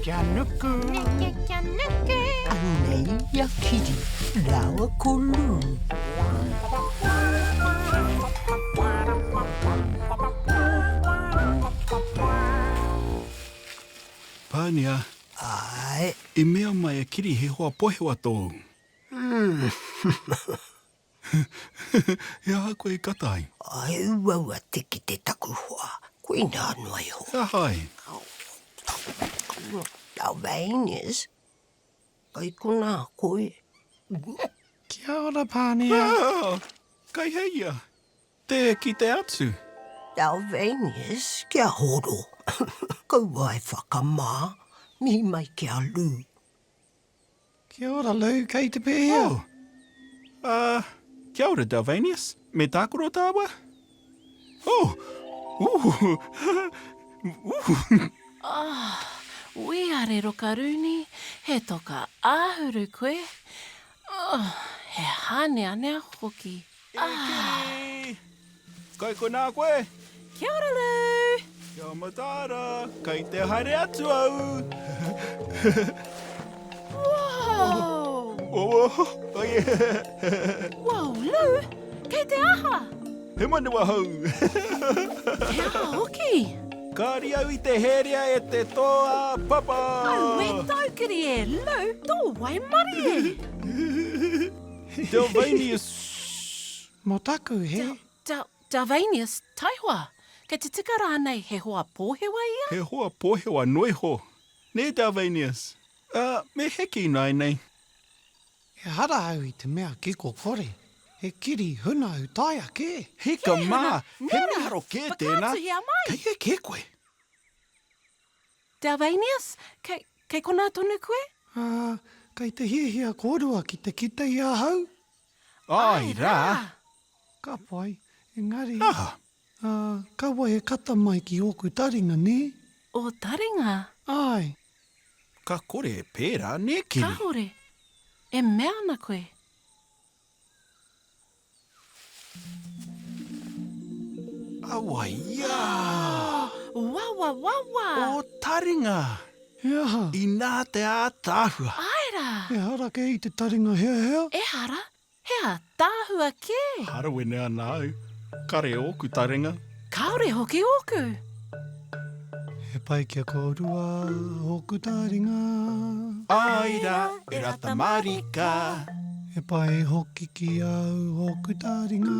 Kia nuku! Neke kia nuku! Anei a Kiri rāua ko Lou. Pānia. Āe. I mea mai a Kiri he hoa pohewa tōu. He aha koe i kata ai? He uaua te kite taku hoa, koinā noa iho. He aha ai? Dalvanius, kai konā koe. Kia ora, Pānia. Ah, kai hei ia. Tē kite atu. Dalvanius, kia horo. Kaua e whakamā, mihi mai ki a Lou. Kia ora Lou, kei te pēhea? Oh. Uh, kia ora Dalvanius, me tākaro tāua? Oh! Ooh! Ooh! Oh, wīare Rokarūni, he toka āhuru koe. Oh, he hāneanea hoki. E Kiri! Kai konā koe? Kia ora Lou! Kia mataara, kai te haere atu au! Whoa! Oh, oh, yeah. Whoa, Lou! Kei te aha? He manawa hou! He aha hoki? Kāri au i te herea e te toa papa! Auē taukiri e, Lou, tō waimarie! Delvanius! Mō taku he. Del, Delvanius, taihoa! Kei te tika rānei he hoa pōhewa ia? He hoa pōhewa noa iho, nē Delvanius? Ā, me heke ināianei. Ehara au i te mea kiko kore, he kiri huna utaia kē. Hika mā, he mīharo kē tēnā. Whakaatuhia mai! Kei hea kē koe? Delvanius, kei, kei konā tonu koe? Ā, kei te hiahia kōrua ki te kite i ahau? Āe rā! Ka pai, engari, Aha! ā, kaua e kata mai ki ōku taringa, nē? Ō taringa? Āe. Ka kore e pērā, nē, Kiri? Kāore. E mea ana koe. Awaia! Wawa, wawa! Ō taringa! He aha? Inā te ātaahua! Āe rā! Ehara kē i te taringa heahea? Ehara, he ātaahua kē! Harawene ana au, kare ōku taringa. Kāore hoki ōku! He pai kia kōrua ōku taringa. Āe rā, e rata mārika. He pai hoki ki au ōku taringa.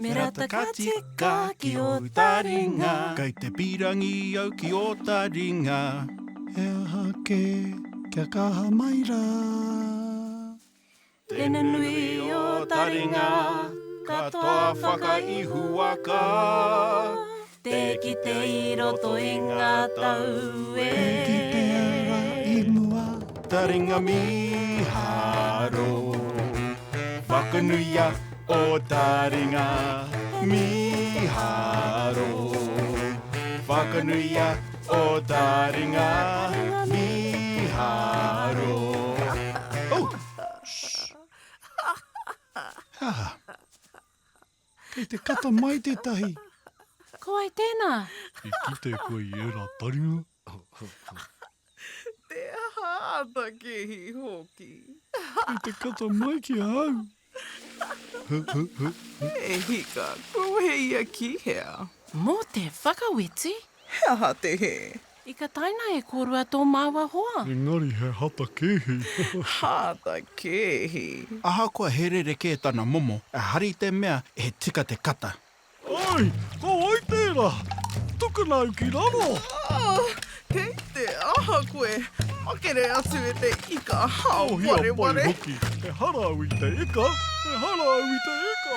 Me rata ka tika ki ō taringa. Kei te pīrangi au ki ō taringa. He aha kē kia kaha mai rā. Te nunui o taringa, katoa whakaihuwaka. Te kite i roto i ngā tau e. Te kite ara i mua. Taringa mīharo, whakanuia o taringa mīharo, whakanuia o taringa mīharo. Oh! Shh! Ah. Kei te kata mai tētahi. Ko wai tēnā? I kite koe i ērā taringa? Te aha ata kēhi hoki. Kei te kata mai ki a au. E hika, kua wehe ia ki hea? Mō te whakaweti? He aha te hē? I kataina e kōrua tō māua hoa. Engari he hata kēhi. Hata kēhi. Ahakoa he rerekē tana momo, ehara i te mea he tika te kata. Ai, ko wai tērā? Tukuna au ki raro! Oh, kei te aha koe? Makere atu e te ika hao Oh, hia pai wareware. hoki, ehara au i te ika, ehara au i te ika!